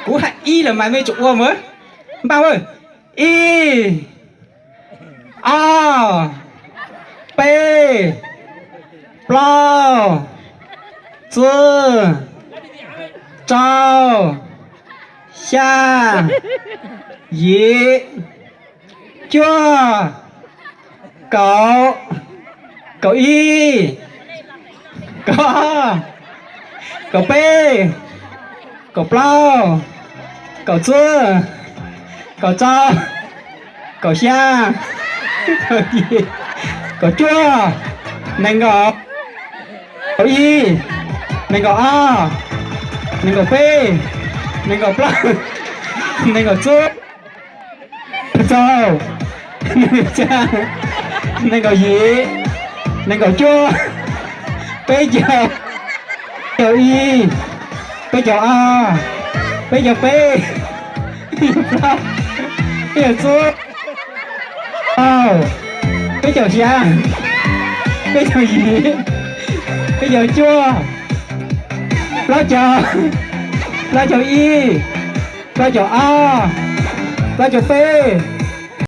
Kuv hais ib lawm mas mej tsum ua mas. Npaj, ib, ob, peb, plaub, tsib, rau, xya, yim, cuaj, kaum, kaum ib, kaum ob, kaum peb, kaum plaub, kaum tsib, kaum rau, kaum xya, kaum yim, kaum cuaj, nees nkaum, kaum ib, nees nkaum ob, nees nkaum peb, nees nkaum plaub, nees nkaum tsib, rau, nees nkaum xya, nees nkaum yim, nees nkaum cuaj, peb caug, caum ib, peb caug ob, peb caug peb, peb caug tsib, peb caug xya, peb caug yim, peb caug cuaj, plaub caug, plaub caug ib, plaub caug ob, plaub caug peb,